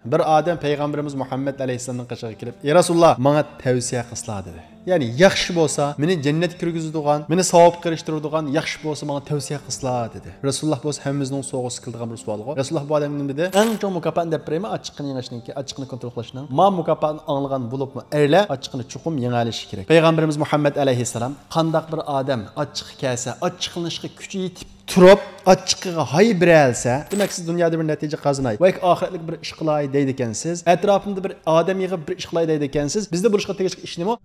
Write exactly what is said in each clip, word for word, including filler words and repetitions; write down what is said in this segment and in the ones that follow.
بىر ئادەم پەيغەمبىرىمىز مۇھەممەد ئەلەيھىسسالامنىڭ قېشىغا كېلىپ، ئى رەسۇلاللا، ماڭا تەۋسىيە قىلسىلا، دېدى. يەنى ياخشى بولسا، مېنى جەننەتكە كىرگۈزىدىغان، مېنى ساۋابقا ئېرىشتۈرىدىغان، ياخشى بولسا ماڭا تەۋسىيە قىلسىلا، دېدى. رەسۇلاللا بولسا ھەممىمىزنىڭ سوغىسى كېلىدىغان بىر سوئالغۇ. رەسۇلاللا بۇ ئادەمگە نېمە دېدى؟ ئەڭ چوڭ مۇكاپاتنى دەپ بېرەيمۇ ئاچچىقنى يېڭىشنىڭكى، ئاچچىقنى كونترول قىلىشنىڭ؟ ما مۇكاپاتنى ئاڭلىغان بولۇپمۇ ئەرلەر ئاچچىقنى چوقۇم يېڭەلىشى كېرەك. پەيغەمبىرىمىز مۇھەممەد ئەلەيھىسسالام، قانداق بىر ئادەم ئاچچىقى كەلسە، ئاچچىقلىنىشقا كۈچى يېتىپ تۇرۇپ، ئاچچىقىغا ھاي بېرەلسە، دېمەك، سىز دۇنيادا بىر نەتىجە قازىناي ۋە ئاخىرەتلىك بىر ئىش قىلاي دەيدىكەنسىز، ئەتراپىمدا بىر ئادەم يىغىپ بىر ئىش قىلاي دەيدىكەنسىز، بىزدە بولۇشقا تېگىشلىك ئىش نېمە؟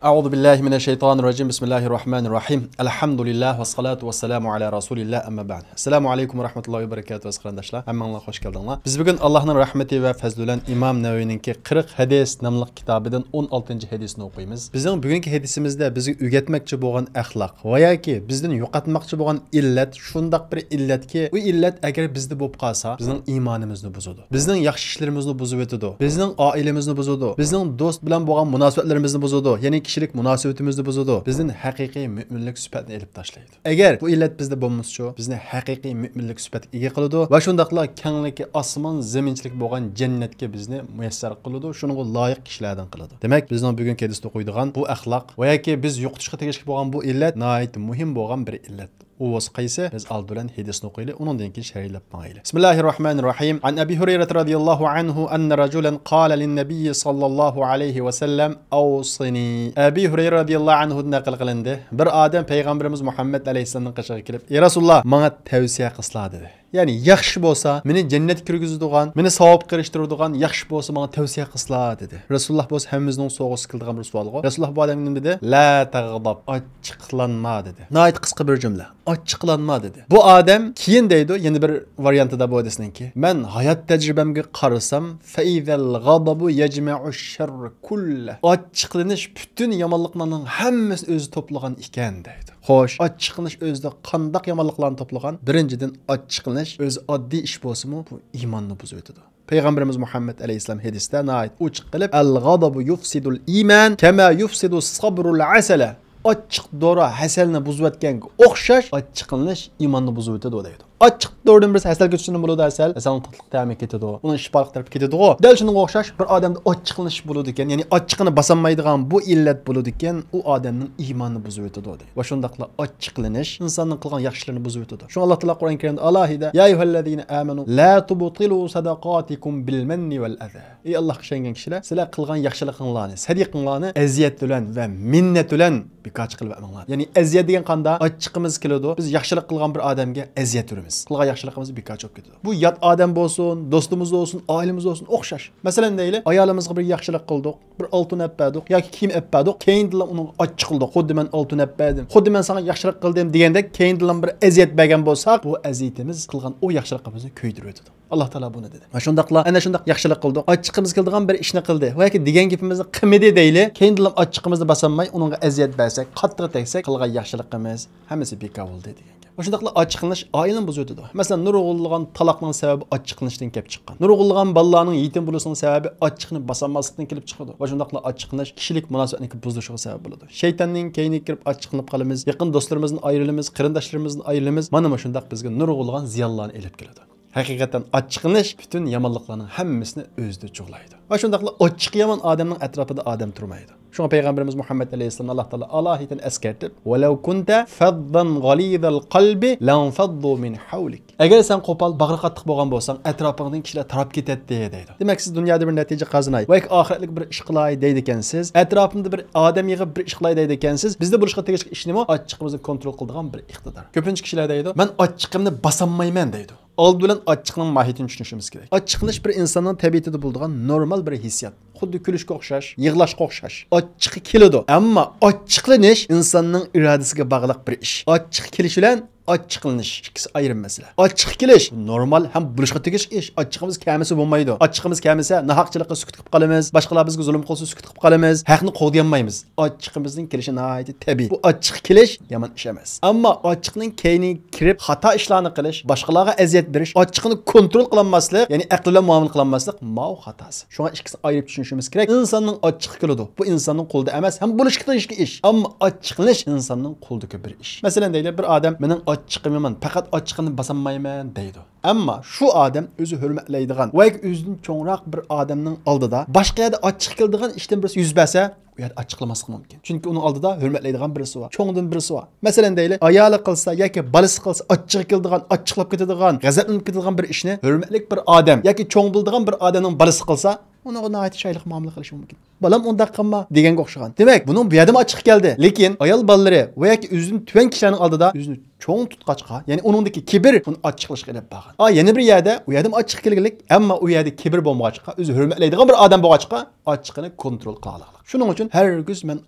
أعوذ بالله من الشيطان الرجيم. بسم الله الرحمن الرحيم. الحمد لله والصلاة والسلام على رسول الله، أما بعد. السلام عليكم ورحمة الله وبركاته، ئەزىز قېرىنداشلار. ھەممىڭلار خوش كەلدىڭلار. بىز بۈگۈن ئاللاھنىڭ رەھمىتى ۋە پەزلى بىلەن ئىمام نەۋەۋىنىڭكى قىرىق ھەدىس ناملىق كىتابىدىن ئون ئالتىنچى ھەدىسنى ئوقۇيمىز. بىزنىڭ بۈگۈنكى ھەدىسىمىزدە بىزگە ئۆگەتمەكچى بولغان ئەخلاق ۋە ياكى بىزدىن يوقاتماقچى بولغان ئىللەت شۇنداق بىر ئىللەتكى، ئۇ ئىللەت ئەگەر بىزدە بولۇپ قالسا، بىزنىڭ ئىمانىمىزنى بۇزىدۇ. بىزنىڭ ياخشى ئىشلىرىمىزنى بۇزۇۋېتىدۇ. بىزنىڭ ئائىلىمىزنى بۇزىدۇ. بىزنىڭ دوست بىلەن بولغان مۇناسىۋەتلىرىمىزنى بۇزىدۇ. يەنى كىشىلىك مۇناسىۋىتىمىزنى بۇزىدۇ. بىزدىن ھەقىقىي مۆمىنلىك سۈپەتنى ئېلىپ تاشلايدۇ. ئەگەر بۇ ئىللەت بىزدە بولمىسىچۇ، بىزنى ھەقىقىي مۆمىنلىك سۈپەتكە ئىگە قىلىدۇ ۋە شۇنداقلا كەڭلىكى ئاسمان زېمىنچىلىك بولغان جەننەتكە بىزنى مۇيەسسەر قىلىدۇ، شۇنىڭغا لايىق كىشىلەردىن قىلىدۇ. دېمەك، بىزنىڭ بۈگۈنكى ھەدىستە ئوقۇيدىغان بۇ ئەخلاق ۋە ياكى بىز يوقىتىشقا تېگىشلىك بولغان بۇ ئىللەت ناھايىتى مۇھىم بولغان بىر ئىللەت. ئۇ بولسا قايسى؟ بىز ئالدى بىلەن ھەدىسنى ئوقۇيلى، ئۇنىڭدىن كېيىن شەرھلەپ ماڭايلى. بسم الله الرحمن الرحيم. عن أبي هريرة رضي الله عنه أن رجلا قال للنبي صلى الله عليه وسلم: أوصني. ئەبى ھۇرەيرە رەزىياللاھۇ ئەنھۇدىن نەقىل قىلىندى. بىر ئادەم پەيغەمبىرىمىز مۇھەممەد ئەلەيھىسسالامنىڭ قېشىغا كېلىپ، ئى رەسۇلاللا، ماڭا تەۋسىيە قىلسىلا، دېدى. يەنى ياخشى بولسا، مېنى جەننەتكە كىرگۈزىدىغان، مېنى ساۋابقا ئېرىشتۈرىدىغان، ياخشى بولسا ماڭا تەۋسىيە قىلسىلا، دېدى. رەسۇلاللا بولسا ھەممىمىزنىڭ سوغىسى كېلىدىغان بىر سوئالغۇ. رەسۇلاللا بۇ ئادەمگە نېمە دېدى؟ لا تغضب، ئاچچىقلانما، دېدى. ناھايىتى قىسقا بىر جۈملە. ئاچچىقلانما، دېدى. بۇ ئادەم كېيىن دەيدۇ، يەنە بىر ۋارىيانتىدا بۇ ھەدىسنىڭكى، مەن ھايات تەجرىبەمگە قارىسام، فإذا الغضب يجمع الشر كله. ئاچچىقلىنىش پۈتۈن يامانلىقلارنىڭ ھەممىسىنى ئۆزى توپلىغان ئىكەن، دەيدۇ. خوش، ئاچچىقلىنىش ئۆزىدە قانداق يامانلىقلارنى توپلىغان؟ بىرىنچىدىن، ئاچچىقلىنىش ئۆزى ئاددىي ئىش بولسىمۇ، بۇ ئىماننى بۇزۇۋېتىدۇ. پەيغەمبىرىمىز مۇھەممەد ئەلەيھىسسالام ھەدىستە ناھايىتى ئوچۇق قىلىپ، الغضب يفسد الإيمان كما يفسد الصبر العسل. ئاچچىق دورا ھەسەلنى بۇزۇۋەتكەنگە ئوخشاش، ئاچچىقلىنىش ئىماننى بۇزۇۋېتىدۇ، دەيدۇ. ئاچچىق دورىدىن بىرسى ھەسەلگە چۈشسە نېمە بولىدۇ؟ ھەسەل، ھەسەلنىڭ تاتلىق تەمى كېتىدۇ، ئۇنىڭ شىپالىق تەرىپى كېتىدىغۇ. دەل شۇنىڭغا ئوخشاش، بىر ئادەمدە ئاچچىقلىنىش بولىدىكەن، يەنى ئاچچىقىنى باسالمايدىغان بۇ ئىللەت بولىدىكەن، ئۇ ئادەمنىڭ ئىمانىنى بۇزۇۋېتىدۇ، دەيدۇ. ۋە شۇنداقلا ئاچچىقلىنىش ئىنساننىڭ قىلغان ياخشى ئىشلىرىنى بۇزۇۋېتىدۇ. شۇڭا ئاللا تائالا قۇرئان كەرىمدە ئالاھىدە، يا أيها الذين آمنوا لا تبطلوا صدقاتكم بالمن والأذى. ئەي ئاللاھقا ئىشەنگەن كىشىلەر، سىلەر قىلغان ياخشىلىقىڭلارنى، سەدىقىڭلارنى ئەزىيەت بىلەن ۋە مىننەت بىلەن بىكارچە قىلىۋەتمەڭلار. يەنى ئەزىيەت دېگەن قانداق؟ ئاچچىقىمىز كېلىدۇ، بىز ياخشىلىق قىلغان بىر ئادەمگە ئەزىيەت بېرىمىز. قىلغان ياخشىلىقىمىز بىكارچە بولۇپ كېتىدۇ. بۇ يات ئادەم بولسۇن، دوستىمىز بولسۇن، ئائىلىمىز بولسۇن، ئوخشاش. مەسىلەن دەيلى، ئايالىمىزغا بىر ياخشىلىق قىلدۇق، بىر ئالتۇن ئەپ بەردۇق ياكى كىيىم ئەپ بەردۇق، كەينىدىنلا ئۇنىڭغا ئاچچىقلىدۇق، خۇددى مەن ئالتۇن ئەپ بەردىم، خۇددى مەن ساڭا ياخشىلىق قىلدىم دېگەندەك كەينىدىنلا بىر ئەزىيەت بەرگەن بولساق، بۇ ئەزىيىتىمىز قىلغان ئۇ ياخشىلىقىمىزنى كۆيدۈرۈۋېتىدۇ. ئاللا تائالا بۇنى دېدى. ۋە شۇنداقلا، ئەنە شۇنداق ياخشىلىق قىلدۇق، ئاچچىقىمىز كېلىدىغان بىر ئىشنى قىلدى ۋە ياكى دېگەن گېپىمىزنى قىلمىدى دەيلى، كەينىدىنلا ئاچچىقىمىزنى باسالماي، ئۇنىڭغا ئەزىيەت بەرسەك، قاتتىق تەگسەك، قىلغان ياخشىلىقىمىز ھەممىسى بىكار بولدى دېگەن گەپ. ۋە شۇنداقلا ئاچچىقلىنىش ئائىلىنى بۇزۇۋېتىدۇ. مەسىلەن، نۇرغۇنلىغان تالاقنىڭ سەۋەبى ئاچچىقلىنىشتىن كېلىپ چىققان. نۇرغۇنلىغان بالىلارنىڭ يېتىم بولۇشىنىڭ سەۋەبى ئاچچىقىنى باسالماسلىقتىن كېلىپ چىقىدۇ. ۋە شۇنداقلا ئاچچىقلىنىش كىشىلىك مۇناسىۋەتنىڭكى بۇزۇلۇشىغا سەۋەب بولىدۇ. شەيتاننىڭ كەينىگە كىرىپ ئاچچىقلىنىپ قالىمىز، يېقىن دوستلىرىمىزدىن ئايرىلىمىز، قېرىنداشلىرىمىزدىن ئايرىلىمىز. مانا مۇشۇنداق بىزگە نۇرغۇنلىغان زىيانلارنى ئېلىپ كېلىدۇ. ھەقىقەتەن ئاچچىقلىنىش پۈتۈن يامانلىقلارنىڭ ھەممىسىنى ئۆزىدە جۇغلايدۇ. ۋە شۇنداقلا ئاچچىقى يامان ئادەمنىڭ ئەتراپىدا ئادەم تۇرمايدۇ. شۇڭا پەيغەمبىرىمىز مۇھەممەد ئەلەيھىسسالامنى ئاللا تائالا ئالاھىدە ئەسكەرتىپ، ولو كنت فظا غليظ القلب لانفضوا من حولك. ئەگەر سەن قوپال، باغرى قاتتىق بولغان بولساڭ، ئەتراپىڭدىن كىشىلەر تاراپ كېتەتتى، دەيدۇ. دېمەك، سىز دۇنيادا بىر نەتىجە قازىناي ۋە ئاخىرەتلىك بىر ئىش قىلاي دەيدىكەنسىز، ئەتراپىمدا بىر ئادەم يىغىپ بىر ئىش قىلاي دەيدىكەنسىز، بىزدە بولۇشقا تېگىشلىك ئىش نېمە؟ ئاچچىقىمىزنى كونترول قىلىدىغان بىر ئىقتىدار. كۆپىنچە كىشىلەر دەيدۇ، مەن ئاچچىقىمنى باسالمايمەن دەيدۇ. ئالدى بىلەن ئاچچىقنىڭ ماھىيىتىنى چۈشىنىشىمىز كېرەك. ئاچچىقلىنىش بىر ئىنساننىڭ تەبىئىتىدە بولىدىغان نورمال بىر ھېسسىيات. خۇددى كۈلۈشكە ئوخشاش، يىغلاشقا ئوخشاش. ئاچچىقى كېلىدۇ. ئەمما ئاچچىقلىنىش ئىنساننىڭ ئىرادىسىگە باغلىق بىر ئىش. ئاچچىقى كېلىش بىلەن ئاچچىقلىنىش ئىككىسى ئايرىم مەسىلە. ئاچچىق كېلىش نورمال ھەم بولۇشقا تېگىشلىك ئىش. ئاچچىقىمىز كەلمىسە بولمايدۇ. ئاچچىقىمىز كەلمىسە ناھەقچىلىكقا سۈكۈت قىلىپ قالىمىز. باشقىلار بىزگە زۇلۇم قىلسا سۈكۈت قىلىپ قالىمىز. ھەقنى قوغدىيالمايمىز. ئاچچىقىمىزنىڭ كېلىشى ناھايىتى تەبىئىي. بۇ ئاچچىق كېلىش يامان ئىش ئەمەس. ئەمما ئاچچىقنىڭ كەينىگە كىرىپ خاتا ئىشلارنى قىلىش، باشقىلارغا ئەزىيەت بېرىش، ئاچچىقىنى كونترول قىلالماسلىق، يەنى ئەقىل بىلەن مۇئامىلە قىلالماسلىق ماۋۇ خاتاسى. شۇڭا ئىككىسىنى ئايرىپ چۈشىنىشىمىز كېرەك. ئىنساننىڭ ئاچچىقى كېلىدۇ. بۇ ئىنساننىڭ قولىدا ئەمەس ھەم بولۇشقا تېگىشلىك ئىش. ئەمما ئاچچىقلىنىش ئىنساننىڭ قولىدىكى بىر ئىش. مەسىلەن دەيلى، بىر ئادەم مېنىڭ ئاچچىقىم يامان، پەقەت ئاچچىقىمنى باسالمايمەن دەيدۇ. ئەمما شۇ ئادەم ئۆزى ھۆرمەتلەيدىغان ۋە ياكى ئۆزىدىن چوڭراق بىر ئادەمنىڭ ئالدىدا باشقا يەردە ئاچچىق كېلىدىغان ئىشتىن بىرسى يۈز بەرسە، ئۇ يەردە ئاچچىقلىماسلىق مۇمكىن. چۈنكى ئۇنىڭ ئالدىدا ھۆرمەتلەيدىغان بىرسى بار، چوڭدىن بىرسى بار. مەسىلەن دەيلى، ئايالى قىلسا ياكى بالىسى قىلسا ئاچچىقى كېلىدىغان، ئاچچىقلاپ كېتىدىغان، غەزەپلىنىپ كېتىدىغان بىر ئىشنى ھۆرمەتلىك بىر ئادەم ياكى چوڭ بولىدىغان بىر ئادەمنىڭ بالىسى قىلسا، ئۇنىڭغا ناھايىتى چىرايلىق مۇئامىلە قىلىشى مۇمكىن. بالام ئۇنداق قىلما دېگەنگە ئوخشىغان. دېمەك، بۇنىڭ بۇ يەردىمۇ ئاچچىقى كەلدى. لېكىن ئايال بالىلىرى ۋە ياكى ئۆزىدىن تۆۋەن كىشىلەرنىڭ ئالدىدا ئۆزىنى چوڭ تۇتقاچقا، يەنى ئۇنىڭدىكى كىبىر ئۇنى ئاچچىقلىشىشقا ئېلىپ بارغان. ئا، يەنە بىر يەردە، ئۇ يەردىمۇ ئاچچىقى كەلگىلىك، ئەمما ئۇ يەردە كىبىر بولمىغاچقا، ئۆزى ھۆرمەتلەيدىغان بىر ئادەم بولغاچقا، ئاچچىقىنى كونترول قىلالايدۇ. شۇنىڭ ئۈچۈن ھەرگىز مەن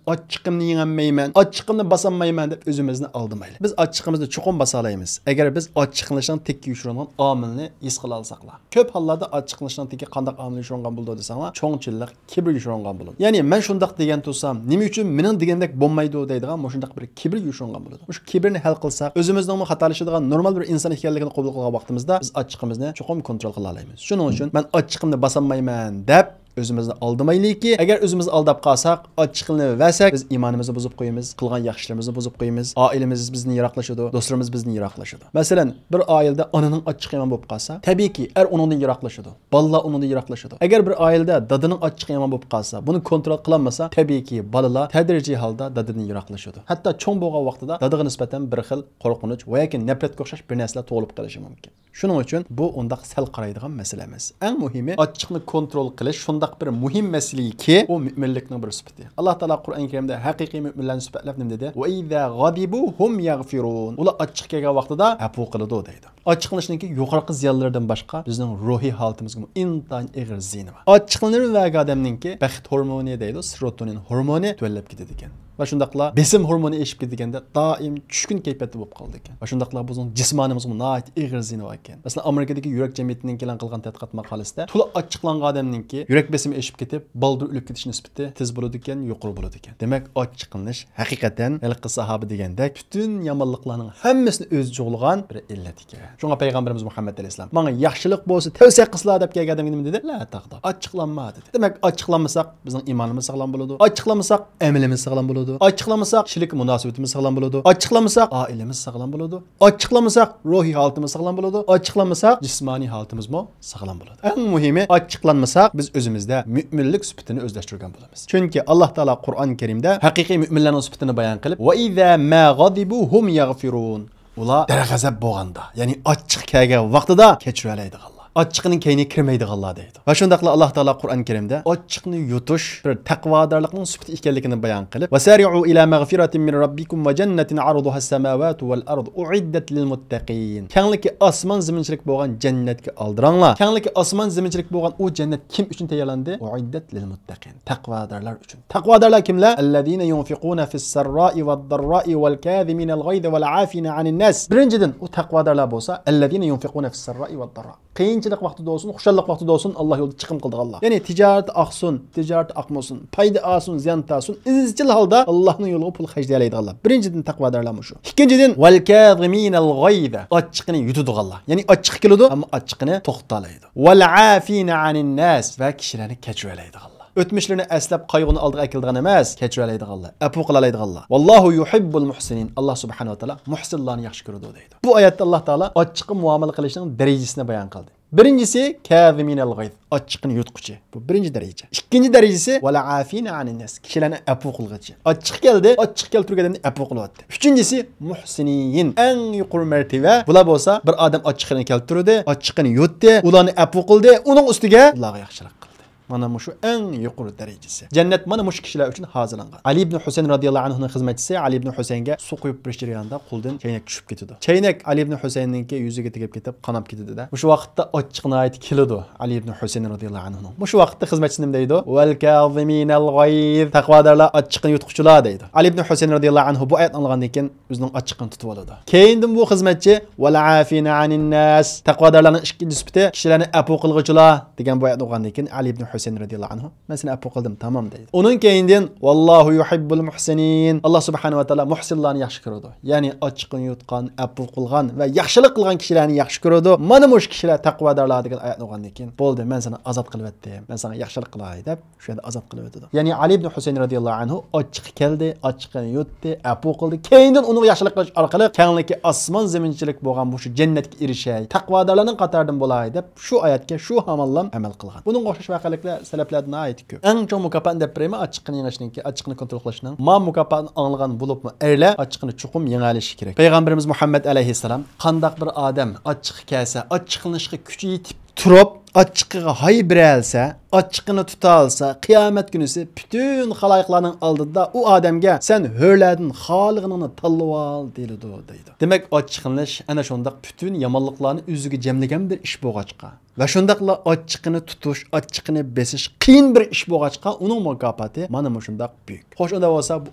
ئاچچىقىمنى يېڭەلمەيمەن، ئاچچىقىمنى باسالمايمەن دەپ ئۆزىمىزنى ئالدىمايلى. بىز ئاچچىقىمىزنى چوقۇم باسالايمىز، ئەگەر بىز ئاچچىقلىنىشنىڭ تېكىگە يوشۇرۇنغان ئامىلنى ھېس قىلالىساقلا. كۆپ ھاللاردا ئاچچىقلىنىشنىڭ تېكى قانداق ئامىل يوشۇرۇنغان بولىدۇ دېسەڭلار، چوڭچىللىق، كىبىر يوشۇرۇنغان بولىدۇ. يەنى مەن شۇنداق دېگەن تۇرسام، نېمە ئۈچۈن مېنىڭ دېگىنىمدەك بولمايدۇ دەيدىغان مۇشۇنداق بىر كىبىر يوشۇرۇنغان بولىدۇ. مۇشۇ كىبىرنى ھەل قىلساق، ئۆزىمىزنىڭمۇ خاتالىشىدىغان نورمال بىر ئىنسان ئىكەنلىكىنى قوبۇل قىلغان ۋاقتىمىزدا بىز ئاچچىقىمىزنى چوقۇم كونترول قىلالايمىز. شۇنىڭ ئۈچۈن مەن ئاچچىقىمنى باسالمايمەن دەپ ئۆزىمىزنى ئالدىمايلىكى، ئەگەر ئۆزىمىزنى ئالداپ قالساق، ئاچچىقلىنىۋەرسەك، بىز ئىمانىمىزنى بۇزۇپ قويىمىز، قىلغان ياخشى ئىشلىرىمىزنى بۇزۇپ قويىمىز، ئائىلىمىز بىزدىن يىراقلىشىدۇ، دوستلىرىمىز بىزدىن يىراقلىشىدۇ. مەسىلەن، بىر ئائىلىدە ئانىنىڭ ئاچچىقى يامان بولۇپ قالسا، تەبىئىيكى، ئەر ئۇنىڭدىن يىراقلىشىدۇ. بالىلار ئۇنىڭدىن يىراقلىشىدۇ. ئەگەر بىر ئائىلىدە دادىنىڭ ئاچچىقى يامان بولۇپ قالسا، بۇنى كونترول قىلالمىسا، تەبىئىيكى، بالىلار تەدرىجىي ھالدا دادىدىن يىراقلىشىدۇ. ھەتتا چوڭ بولغان ۋاقتىدا دادىغا نىسبەتەن بىر خىل قورقۇنچ ۋە ياكى نەپرەتكە ئوخشاش بىر نەرسىلەر تۇغۇلۇپ قېلىشى مۇمكىن. شۇنىڭ ئۈچۈن بۇ ئۇنداق سەل قارايدىغان مەسىلە ئەمەس. ئەڭ مۇھىمى، ئاچچىقنى كونترول قىلىش شۇنداق بىر مۇھىم مەسىلىكى، ئۇ مۆمىنلىكنىڭ بىر سۈپىتى. ئاللا تائالا قۇرئان كەرىمدە ھەقىقىي مۆمىنلەرنى سۈپەتلەپ نېمە دېدى؟ «ۋە ئىزا غەزىبۇ ھۇم يەغفىرۇن.» ئۇلار ئاچچىقى كەلگەن ۋاقتىدا ئەپۇ قىلىدۇ دەيدۇ. ئاچچىقلىنىشنىڭكى يۇقىرىقى زىيانلىرىدىن باشقا بىزنىڭ روھىي ھالىتىمىزگىمۇ ئىنتايىن ئېغىر زىيىنى بار. ئاچچىقلىنىۋەرگەن ئادەمنىڭكى بەخت ھورمونى دەيدۇ، سېروتونىن ھورمونى تۆۋەنلەپ كېتىدىكەن. ۋە شۇنداقلا بېسىم ھورمونى ئېشىپ كېتىدىكەندە، دائىم چۈشكۈن كەيپىياتتا بولۇپ قالىدىكەن. ۋە شۇنداقلا بىزنىڭ جىسمانىيىمىزغىمۇ ناھايىتى ئېغىر زىيىنى بار ئىكەن. مەسىلەن، ئامېرىكىدىكى يۈرەك جەمئىيىتىنىڭ ئېلان قىلغان تەتقىقات ماقالىسىدە، تولا ئاچچىقلانغان ئادەمنىڭكى يۈرەك بېسىمى ئېشىپ كېتىپ، بالدۇر ئۆلۈپ كېتىش نىسبىتى تېز بولىدىكەن، يۇقىرى بولىدىكەن. دېمەك، ئاچچىقلىنىش ھەقىقەتەن ھېلىقى ساھابە دېگەندەك پۈتۈن يامانلىقلارنىڭ ھەممىسىنى ئۆزى جۇغلىغان بىر ئىللەت ئىكەن. شۇڭا پەيغەمبىرىمىز مۇھەممەد ئەلەيھىسسالام، «ماڭا ياخشىلىق بولسا تەۋسىيە قىلسىلا» دەپ كەلگەن ئادەمگە نېمە دېدى؟ «لا تەغداب.» ئاچچىقلانما دېدى. دېمەك، ئاچچىقلانمىساق، بىزنىڭ ئىمانىمىز ساغلام بولىدۇ. ئاچچىقلانمىساق، ئەمىلىمىز ساغلام بولىدۇ. ئاچچىقلانمىساق، كىشىلىك مۇناسىۋىتىمىز ساغلام بولىدۇ. ئاچچىقلانمىساق، ئائىلىمىز ساغلام بولىدۇ. ئاچچىقلانمىساق، روھىي ھالىتىمىز ساغلام بولىدۇ. ئاچچىقلانمىساق، جىسمانىي ھالىتىمىزمۇ ساغلام بولىدۇ. ئەڭ مۇھىمى، ئاچچىقلانمىساق، بىز ئۆزىمىزدە مۆمىنلىك سۈپىتىنى ئۆزلەشتۈرگەن بولىمىز. چۈنكى ئاللا تائالا قۇرئان كەرىمدە ھەقىقىي مۆمىنلەرنىڭ سۈپىتىنى بايان قىلىپ، «ۋە ئىزا ما غەزىبۇ ھۇم يەغفىرۇن.» ئۇلار دەرغەزەپ بولغاندا، يەنى ئاچچىق كەلگەن ۋاقتىدا كەچۈرەلەيدىغانلار. ئاچچىقىنىڭ كەينىگە كىرمەيدىغانلار دەيدۇ. ۋە شۇنداقلا ئاللا تائالا قۇرئان كەرىمدە ئاچچىقنى يۇتۇش بىر تەقۋادارلىقنىڭ سۈپىتى ئىكەنلىكىنى بايان قىلىپ، «ۋەسارىئۇ ئىلا مەغفىرەتىن مىن رەببىكۇم ۋە جەننەتىن ئەرزۇھەس سەماۋاتۇ ۋەل ئەرزۇ ئۇئىددەت لىل مۇتتەقىن.» كەڭلىكى ئاسمان زېمىنچىلىك بولغان جەننەتكە ئالدىراڭلار. كەڭلىكى ئاسمان زېمىنچىلىك بولغان ئۇ جەننەت كىم ئۈچۈن تەييارلاندى؟ ئۇئىددەت لىل مۇتتەقىن. تەقۋادارلار ئۈچۈن. تەقۋادارلار كىملەر؟ «ئەللەزىنە يۇنفىقۇنە فىس سەررائى ۋەد دەررائى ۋەل كازىمىنەل غەيزە ۋەل ئافىنە ئەنىن ناس.» بىرىنچىدىن، ئۇ تەقۋادارلار بولسا، «ئەللەزىنە يۇنفىقۇنە فىس سەررائى ۋەد دەررا.» قىيىنچىلىق ۋاقتىدا بولسۇن، خۇشاللىق ۋاقتىدا بولسۇن، ئاللا يولىدا چىقىم قىلىدىغانلار. يەنى تىجارىتى ئاقسۇن، تىجارىتى ئاقمىسۇن، پايدا ئالسۇن، زىيان تارتسۇن، ئىزچىل ھالدا ئاللانىڭ يولىغا پۇل خەجلىيەلەيدىغانلار. بىرىنچىدىن، تەقۋادارلار مۇشۇ. ئىككىنچىدىن، «ۋەل كازىمىنەل غەيزە.» ئاچچىقىنى يۇتىدىغانلار. يەنى ئاچچىقى كېلىدۇ، ئەمما ئاچچىقىنى توختىتالايدۇ. «ۋەل ئافىنە ئەنىن ناس.» ۋە كىشىلەرنى كەچۈرەلەيدىغانلار. ئۆتمۈشلىرىنى ئەسلەپ، قايغۇنى ئالدىغا ئەكېلىدىغان ئەمەس، كەچۈرەلەيدىغانلار، ئەپۇ قىلالايدىغانلار. «ۋەللاھۇ يۇھىببۇل مۇھسىنىن.» ئاللا سۇبھانەھۇ ۋە تائالا مۇھسىنلارنى ياخشى كۆرىدۇ دەيدۇ. بۇ ئايەتتە ئاللا تائالا ئاچچىققا مۇئامىلە قىلىشنىڭ دەرىجىسىنى بايان قىلدى. بىرىنچىسى، كازىمىنەل غەيز، ئاچچىقىنى يۇتقۇچى. بۇ بىرىنچى دەرىجە. ئىككىنچى دەرىجىسى، ۋەل ئافىنە ئەنىن ناس، كىشىلەرنى ئەپۇ قىلغۇچى. ئاچچىق كەلدى، ئاچچىق كەلتۈرگەن ئادەمنى ئەپۇ قىلىۋەتتى. ئۈچىنچىسى، مۇھسىنىن، ئەڭ يۇقىرى مەرتىۋە. بۇلار بولسا بىر ئادەم ئاچچىقىنى كەلتۈردى، ئاچچىقىنى يۇتتى، ئۇلارنى ئەپۇ قىلدى، ئۇنىڭ ئۈستىگە ئۇلارغا ياخشىلىق قىلدى. مانا مۇشۇ ئەڭ يۇقىرى دەرىجىسى. جەننەت مانا مۇشۇ كىشىلەر ئۈچۈن ھازىرلانغان. ئەلى ئىبن ھۈسەين رازىياللاھۇ ئەنھۇنىڭ خىزمەتچىسى ئەلى ئىبن ھۈسەينگە سۇ قۇيۇپ بېرىش جەريانىدا قولىدىن چەينەك چۈشۈپ كېتىدۇ. چەينەك ئەلى ئىبن ھۈسەيننىڭكى يۈزىگە تېگىپ كېتىپ، قاناپ كېتىدۇ-دە. مۇشۇ ۋاقىتتا ئاچچىقى ناھايىتى كېلىدۇ ئەلى ئىبن ھۈسەين رازىياللاھۇ ئەنھۇنىڭ. مۇشۇ ۋاقىتتا خىزمەتچىسى نېمە دەيدۇ؟ «ۋەل كازىمىنەل غەيز.» تەقۋادارلار ئاچچىقىنى يۇتقۇچىلار دەيدۇ. ئەلى ئىبن ھۈسەين رازىياللاھۇ ئەنھۇ بۇ ئايەتنى ئاڭلىغاندىن كېيىن ئۆزىنىڭ ئاچچىقىنى تۇتۇۋالىدۇ. كېيىندىن بۇ خىزمەتچى «ۋەل ئافىنە ئانىن ناس.» تەقۋادارلارنىڭ ئىككىنچى سۈپىتى «كىشىلەرنى ئەپۇ قىلغۇچىلار» دېگەن بۇ ئايەتنى ئوقۇغاندىن كېيىن ئەلى ئىبن ھۈسەين رازىياللاھۇ ئەنھۇ «مەن سېنى ئەپۇ قىلدىم، تامام» دەيدۇ. ئۇنىڭ كەينىدىن «ۋاللاھۇ يۇھىببۇل مۇھسىنىن.» ئاللا سۇبھانەھۇ ۋە تائالا مۇھسىنلارنى ياخشى كۆرىدۇ. يەنى ئاچچىقىنى يۇتقان، ئەپۇ قىلغان ۋە ياخشىلىق قىلغان كىشىلەرنى ياخشى كۆرىدۇ. مانا مۇشۇ كىشىلەر تەقۋادارلار دېگەن ئايەتنى ئوقۇغاندىن كېيىن «بولدى، مەن سېنى ئازاد قىلىۋەتتىم، مەن ساڭا ياخشىلىق قىلاي» دەپ شۇ يەردە ئازاد قىلىۋېتىدۇ. يەنى ئەلى ئىبن ھۈسەين رازىياللاھۇ ئەنھۇ ئاچچىقى كەلدى، ئاچچىقىنى يۇتتى، ئەپۇ قىلدى. كېيىندىن ئۇنىڭغا ياخشىلىق قىلىش ئارقىلىق كەڭلىكى ئاسمان زېمىنچىلىك بولغان مۇشۇ جەننەتكە ئېرىشەي، تەقۋادارلارنىڭ قاتارىدىن بولاي دەپ شۇ ئايەتكە شۇ ھامانلام ئەمەل قىلغان. بۇنىڭغا ئوخشاش ۋەقەلىكلەر سەلەفلەردە ناھايىتى كۆپ. ئەڭ چوڭ مۇكاپاتنى دەپ بېرەيمۇ ئاچچىقىنى يېڭىشنىڭكى، ئاچچىقىنى كونترول قىلىشنىڭ؟ ما مۇكاپاتنى ئاڭلىغان بولۇپمۇ ئەرلەر ئاچچىقىنى چوقۇم يېڭەلىشى كېرەك. پەيغەمبىرىمىز مۇھەممەد ئەلەيھىسسالام قانداق بىر ئادەم ئاچچىقى كەلسە، ئاچچىقلىنىشقا كۈچى يېتىپ تۇرۇپ، ئاچچىقىغا ھاي بېرەلسە، ئاچچىقىنى تۇتالسا، قىيامەت كۈنىسى پۈتۈن خالايىقلارنىڭ ئالدىدا ئۇ ئادەمگە «سەن ھۆرلەردىن خالىغىنىڭنى تاللىۋال» دېيىلىدۇ، دەيدۇ. دېمەك، ئاچچىقلىنىش ئەنە شۇنداق پۈتۈن يامانلىقلارنى ئۆزىگە جەملىگەن بىر ئىش بولغاچقا، ۋە شۇنداقلا ئاچچىقىنى تۇتۇش، ئاچچىقىنى بېسىش قىيىن بىر ئىش بولغاچقا، ئۇنىڭ مۇكاپاتى مانا مۇشۇنداق بۈيۈك. خوش، ئۇنداق بولسا، بۇ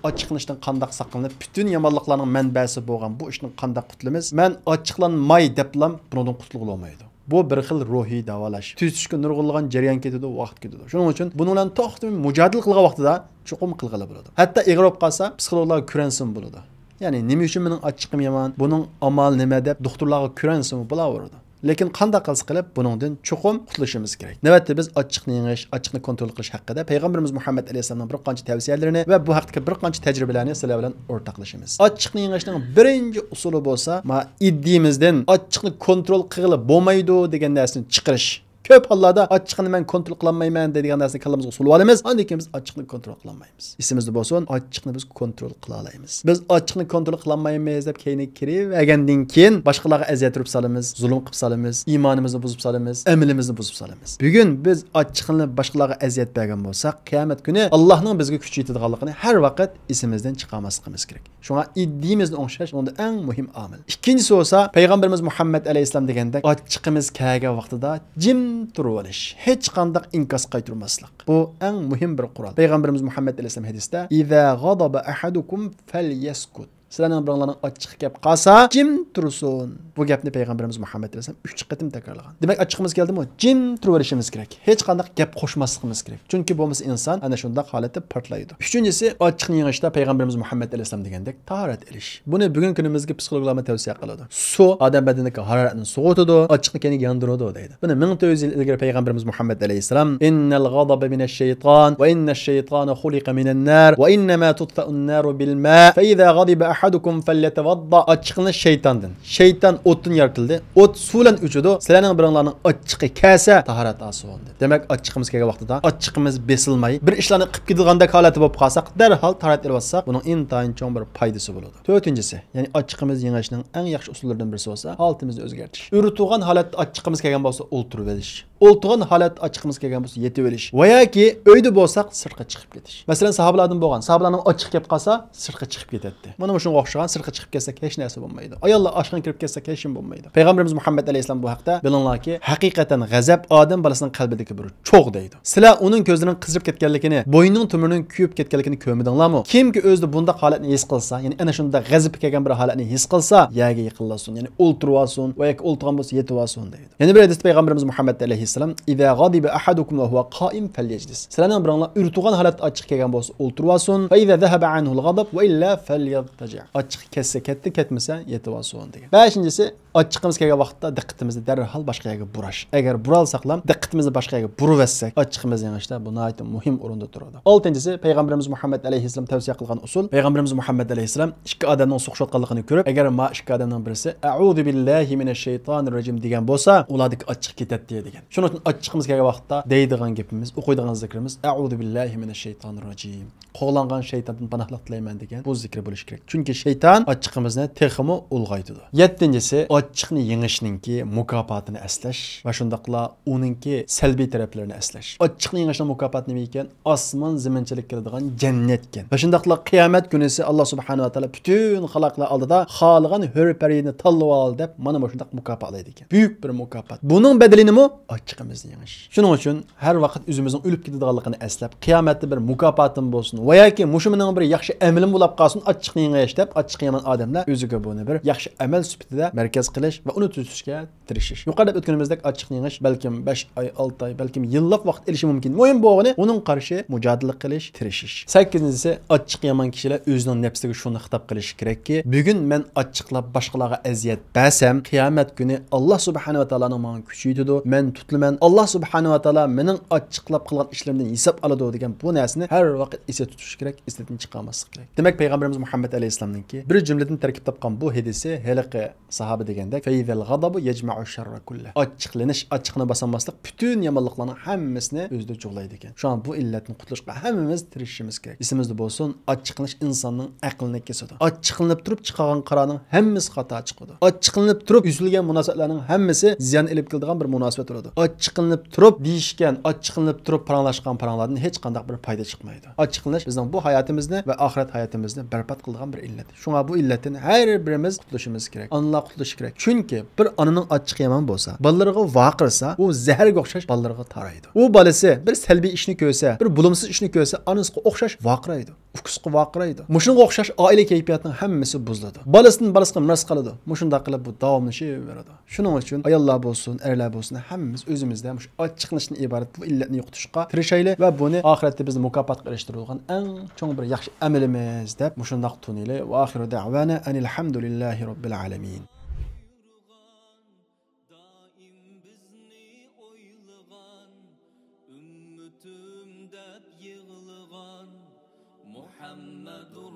ئاچچىقلىنىشتىن قانداق ساقلىنىپ، پۈتۈن يامانلىقلارنىڭ مەنبەسى بولغان بۇ ئىشتىن قانداق قۇتۇلىمىز؟ مەن ئاچچىقلانماي دەپلا بۇنىڭدىن قۇتۇلغىلى بولمايدۇ. بۇ بىر خىل روھىي داۋالاش. تۈزىتىشكە نۇرغۇنلىغان جەريان كېتىدۇ، ۋاقىت كېتىدۇ. شۇنىڭ ئۈچۈن بۇنىڭ بىلەن توختىماي مۇجادىلە قىلغان ۋاقتىدا چوقۇم قىلغىلى بولىدۇ. ھەتتا ئېغىر بولۇپ قالسا، پسىخولوگلارغا كۆرۈنسىمۇ بولىدۇ. يەنى، «نېمە ئۈچۈن مېنىڭ ئاچچىقىم يامان؟ بۇنىڭ ئامالى نېمە؟» دەپ دوختۇرلارغا كۆرۈنسىمۇ بولاۋېرىدۇ. لېكىن قانداق قىلسا قىلىپ، بۇنىڭدىن چوقۇم قۇتۇلۇشىمىز كېرەك. نۆۋەتتە بىز ئاچچىقنى يېڭىش، ئاچچىقنى كونترول قىلىش ھەققىدە پەيغەمبىرىمىز مۇھەممەد ئەلەيھىسسالامنىڭ بىر قانچە تەۋسىيەلىرىنى ۋە بۇ ھەقتىكى بىر قانچە تەجرىبىلەرنى سىلەر بىلەن ئورتاقلىشىمىز. ئاچچىقنى يېڭىشنىڭ بىرىنچى ئۇسۇلى بولسا، ما ئىددىيىمىزدىن «ئاچچىقنى كونترول قىلغىلى بولمايدۇ» دېگەن نەرسىنى چىقىرىش. كۆپ ھاللاردا «ئاچچىقنى مەن كونترول قىلالمايمەن» دەيدىغان نەرسىنى كاللىمىزغا سولىۋالىمىز، ئاندىن كېيىن بىز ئاچچىقنى كونترول قىلالمايمىز. ئېسىمىزدە بولسۇن، ئاچچىقنى بىز كونترول قىلالايمىز. بىز ئاچچىقنى كونترول قىلالمايمىز دەپ كەينىگە كىرىۋەرگەندىن كېيىن، باشقىلارغا ئەزىيەت ئۇرۇپ سالىمىز، زۇلۇم قىلىپ سالىمىز، ئىمانىمىزنى بۇزۇپ سالىمىز، ئەمىلىمىزنى بۇزۇپ سالىمىز. بۈگۈن بىز ئاچچىقلىنىپ باشقىلارغا ئەزىيەت بەرگەن بولساق، قىيامەت كۈنى ئاللاھنىڭ بىزگە كۈچى يېتىدىغانلىقىنى ھەر ۋاقىت ئېسىمىزدىن چىقارماسلىقىمىز كېرەك. شۇڭا ئىددىيىمىزنى ئوڭشاش ئۇنىڭدا ئەڭ مۇھىم ئامىل. ئىككىنچىسى بولسا، پەيغەمبىرىمىز مۇھەممەد ئەلەيھىسسالام دېگەندەك، ئاچچىقىمىز كەلگەن ۋاقتىدا جىم تۇرۇۋېلىش، ھېچقانداق ئىنكاس قايتۇرماسلىق. بۇ ئەڭ مۇھىم بىر قورال. پەيغەمبىرىمىز مۇھەممەد ئەلەيھىسسالام ھەدىستە، «إذا غضب أحدكم فليسكت.» سىلەرنىڭ بىرىڭلارنىڭ ئاچچىقى كەپ قالسا، جىم تۇرسۇن. بۇ گەپنى پەيغەمبىرىمىز مۇھەممەد ئەلەيھىسسالام ئۈچ قېتىم تەكرارلىغان. دېمەك، ئاچچىقىمىز كەلدىمۇ، جىم تۇرۇۋېلىشىمىز كېرەك. ھېچقانداق گەپ قوشماسلىقىمىز كېرەك. چۈنكى بولمىسا ئىنسان ئەنە شۇنداق ھالەتتە پارتلايدۇ. ئۈچىنچىسى، ئاچچىقنى يېڭىشتا پەيغەمبىرىمىز مۇھەممەد ئەلەيھىسسالام دېگەندەك تاھارەت ئېلىش. بۇنى بۈگۈنكى كۈنىمىزدىكى پسىخولوگلارمۇ تەۋسىيە قىلىدۇ. سۇ ئادەم بەدىنىدىكى ھارارەتنى سوغۇتىدۇ، ئاچچىقنى كەينىگە ياندۇرىدۇ دەيدۇ. بۇنى مىڭ تۆت يۈز يىل ئىلگىرى پەيغەمبىرىمىز مۇھەممەد ئەلەيھىسسالام، «إن الغضب من الشيطان، وإن الشيطان خلق من النار، وإنما تطفأ النار بالماء، فإذا غضب أحدكم فليتوضأ.» ئاچچىقلىنىش شەيتاندىن. شەيتان ئوتتىن يارىتىلدى. ئوت سۇ بىلەن ئۆچىدۇ. سىلەرنىڭ بىرىڭلارنىڭ ئاچچىقى كەلسە، تاھارەت ئالسۇن، دېدى. دېمەك، ئاچچىقىمىز كەلگەن ۋاقتىدا ئاچچىقىمىز بېسىلماي، بىر ئىشلارنى قىلىپ كېتىدىغاندەك ھالەتتە بولۇپ قالساق، دەرھال تاھارەت ئېلىۋالساق، بۇنىڭ ئىنتايىن چوڭ بىر پايدىسى بولىدۇ. تۆتىنچىسى، يەنى ئاچچىقىمىز يېڭىشنىڭ ئەڭ ياخشى ئۇسۇللىرىدىن بىرسى بولسا، ھالىتىمىزنى ئۆزگەرتىش. ئۆرە تۇرغان ھالەتتە ئاچچىقىمىز كەلگەن بولسا، ئولتۇرۇۋېلىش. ئولتۇرغان ھالەتتە ئاچچىقىمىز كەلگەن بولسا، يېتىۋېلىش. ۋە ياكى ئۆيدە بولساق، سىرتقا چىقىپ كېتىش. مەسىلەن، ساھابىلاردىن بولغان، ساھابىلارنىڭ ئاچچىقى كەپ قالسا، سىرتقا چىقىپ كېتەتتى. مانا مۇشۇنىڭغا ئوخشىغان، سىرتقا چىقىپ كەتسەك، ھېچ نەرسە بولمايدۇ. ئاياللار ئاشخانىغا كىرىپ كەتسەك، ھېچنېمە بولمايدۇ. پەيغەمبىرىمىز مۇھەممەد ئەلەيھىسسالام بۇ ھەقتە، بىلىڭلاركى، ھەقىقەتەن غەزەپ ئادەم بالىسىنىڭ قەلبىدىكى بىر چوغ دەيدۇ. سىلەر ئۇنىڭ كۆزلىرىنىڭ قىزىرىپ كەتكەنلىكىنى، بوينىنىڭ تۆمۈرىنىڭ كۆيۈپ كەتكەنلىكىنى كۆرمىدىڭلارمۇ؟ كىمكى ئۆزىدە بۇنداق ھالەتنى ھېس قىلسا، يەنى ئەنە شۇنداق غەزىپى كەلگەن بىر ھالەتنى ھېس قىلسا، يەرگە يىقىلىۋالسۇن، يەنى ئولتۇرۇۋالسۇن ۋە ياكى ئولتۇرغان بولسا يېتىۋالسۇن دەيدۇ. يەنە بىر ھەدىستە پەيغەمبىرىمىز مۇھەممەد ئەلەيھىسسالام، «إذا غضب أحدكم وهو قائم فليجلس.» سىلەرنىڭ بىرىڭلار ئۆرە تۇرغان ھالەتتە ئاچچىقى كەلگەن بولسا، ئولتۇرۇۋالسۇن. فإذا ذهب عنه الغضب وإلا فليضطجع. ئاچچىقى كەتسە كەتتى، كەتمىسە يېتىۋالسۇن دېگەن. بەشىنچىسى، ئاچچىقىمىز كەلگەن ۋاقىتتا دىققىتىمىزنى دەرھال باشقا يەرگە بۇراش. ئەگەر بۇرالساقلام، دىققىتىمىزنى باشقا يەرگە بۇرۇۋەتسەك، ئاچچىقىمىز يېڭىشتا بۇ ناھايىتى مۇھىم ئورۇندا تۇرىدۇ. ئالتىنچىسى، پەيغەمبىرىمىز مۇھەممەد ئەلەيھىسسالام تەۋسىيە قىلغان ئۇسۇل، پەيغەمبىرىمىز مۇھەممەد ئەلەيھىسسالام ئىككى ئادەمنىڭ سوقۇشۇۋاتقانلىقىنى كۆرۈپ، ئەگەر ما ئىككى ئادەمنىڭ بىرسى «أعوذ بالله من الشيطان الرجيم» دېگەن بولسا، ئۇلاردىكى ئاچچىق كېتەتتى دېگەن. شۇنىڭ ئۈچۈن ئاچچىقىمىز كەلگەن ۋاقىتتا دەيدىغان گېپىمىز، ئوقۇيدىغان زىكرىمىز «أعوذ بالله من الشيطان الرجيم». قوغلانغان شەيتاندىن پاناھلىق تىلەيمەن دېگەن بۇ زىكرى بولۇشى كېرەك. چۈنكى شەيتان ئاچچىقىمىزنى تېخىمۇ ئۇلغايتىدۇ. يەتتىنچىسى، ئاچ ئاچچىقنى يېڭىشنىڭكى مۇكاپاتىنى ئەسلەش ۋە شۇنداقلا ئۇنىڭكى سەلبىي تەرەپلىرىنى ئەسلەش. ئاچچىقنى يېڭىشنىڭ مۇكاپاتى نېمە ئىكەن؟ ئاسمان زېمىنچىلىك كېلىدىغان جەننەتكەن. ۋە شۇنداقلا قىيامەت كۈنىسى ئاللا سۇبھانەھۇ ۋە تائالا پۈتۈن خەلقلەر ئالدىدا خالىغان ھۆر پەرىنى تاللىۋال دەپ مانا مۇشۇنداق مۇكاپات ئالايدىكەن. بۈيۈك بىر مۇكاپات. بۇنىڭ بەدىلى نېمە؟ ئاچچىقىمىزنى يېڭىش. شۇنىڭ ئۈچۈن ھەر ۋاقىت ئۆزىمىزنىڭ ئۆلۈپ كېتىدىغانلىقىنى ئەسلەپ، قىيامەتتە بىر مۇكاپاتىم بولسۇن ۋە ياكى مۇشۇ مېنىڭ بىر ياخشى ئەمىلىم بولاپ قالسۇن، ئاچچىقنى يېڭىش دەپ، ئاچچىقى يامان ئادەملەر ئۆزىگە بۇنى بىر ياخشى ئەمەل سۈپىتىدە مەركەز قىلىش ۋە ئۇنى تۈزىتىشكە تىرىشىش. يۇقىرىدا ئۆتكىنىمىزدەك ئاچچىقنى يېڭىش بەلكىم بەش ئاي، ئالتە ئاي، بەلكىم يىللاپ ۋاقىت ئېلىشى مۇمكىن. مۇھىم بولغىنى ئۇنىڭغا قارشى مۇجادىلە قىلىش، تىرىشىش. سەككىزىنچىسى، ئاچچىقى يامان كىشىلەر ئۆزىنىڭ نەپسىگە شۇنى خىتاب قىلىشى كېرەككى، بۈگۈن مەن ئاچچىقلاپ باشقىلارغا ئەزىيەت بەرسەم، قىيامەت كۈنى ئاللا سۇبھانەھۇ ۋە تائالانىڭ ماڭا كۈچى يېتىدۇ، مەن تۇتۇلىمەن. ئاللا سۇبھانەھۇ ۋە تائالا مېنىڭ ئاچچىقلاپ قىلغان ئىشلىرىمدىن ھېساب ئالىدۇ دېگەن بۇ نەرسىنى ھەر ۋاقىت ئېسىدە تۇتۇش كېرەك، ئېسىدىن چىقارماسلىق كېرەك. دېمەك، پەيغەمبىرىمىز مۇھەممەد ئەلەيھىسسالامنىڭكى بىر جۈملىدىن تەركىب تاپقان بۇ ھەدىسى ھېلىقى ساھابە دېگەندەك، فەيزەل غەزەبۇ يەجمەئۇ شەررە كۇللە. ئاچچىقلىنىش، ئاچچىقنى باسالماسلىق پۈتۈن يامانلىقلارنىڭ ھەممىسىنى ئۆزىدە جۇغلايدىكەن. شۇڭا بۇ ئىللەتتىن قۇتۇلۇشقا ھەممىمىز تىرىشىشىمىز كېرەك. ئېسىمىزدە بولسۇن، ئاچچىقلىنىش ئىنساننىڭ ئەقلىنى كېسىدۇ. ئاچچىقلىنىپ تۇرۇپ چىقارغان قارارنىڭ ھەممىسى خاتا چىقىدۇ. ئاچچىقلىنىپ تۇرۇپ ئۈزۈلگەن مۇناسىۋەتلەرنىڭ ھەممىسى زىيان ئېلىپ كېلىدىغان بىر مۇناسىۋەت بولىدۇ. ئاچچىقلىنىپ تۇرۇپ دېيىشكەن، ئاچچىقلىنىپ تۇرۇپ پاراڭلاشقان پاراڭلاردىن ھېچقانداق بىر پايدا چىقمايدۇ. ئاچچىقلىنىش بىزنىڭ بۇ ھاياتىمىزنى ۋە ئاخىرەت ھاياتىمىزنى بەربات قىلىدىغان بىر ئىللەت. شۇڭا بۇ ئىللەتتىن ھەر بىرىمىز قۇتۇلۇشىمىز كېرەك. ئانىلار قۇتۇلۇشى كېرەك. چۈنكى بىر ئانىنىڭ ئاچچىقى يامان بولسا، بالىلىرىغا ۋارقىرىسا، ئۇ زەھەرگە ئوخشاش بالىلىرىغا تارايدۇ. ئۇ بالىسى بىر سەلبىي ئىشنى كۆرسە، بىر بولۇمسىز ئىشنى كۆرسە، ئانىسىغا ئوخشاش ۋارقىرايدۇ. ئۇكىسىغا ۋارقىرايدۇ. مۇشۇنىڭغا ئوخشاش ئائىلە كەيپىياتىنىڭ ھەممىسى بۇزۇلىدۇ. بالىسىدىن بالىسىغا مىراس قالىدۇ. مۇشۇنداق قىلىپ بۇ داۋاملىشىۋېرىدۇ. شۇنىڭ ئۈچۈن ئاياللار بولسۇن، ئەرلەر بولسۇن، ھەممىمىز ئۆزىمىزدە مۇشۇ ئاچچىقلىنىشتىن ئىبارەت بۇ ئىللەتنى يوقىتىشقا تىرىشايلى ۋە بۇنى ئاخىرەتتە بىزنى مۇكاپاتقا ئېرىشتۈرىدىغان ئەڭ چوڭ بىر ياخشى ئەمىلىمىز دەپ مۇشۇنداق تونۇيلى. ۋە ئاخىرۇ دەئۋانا ئەنىل ھەمدۇلىللاھى رەببىل ئالەمىن. دائىم بىزنى ئويلىغان، ئۈممىتىم دەپ يىغلىغان مۇھەممەدۇر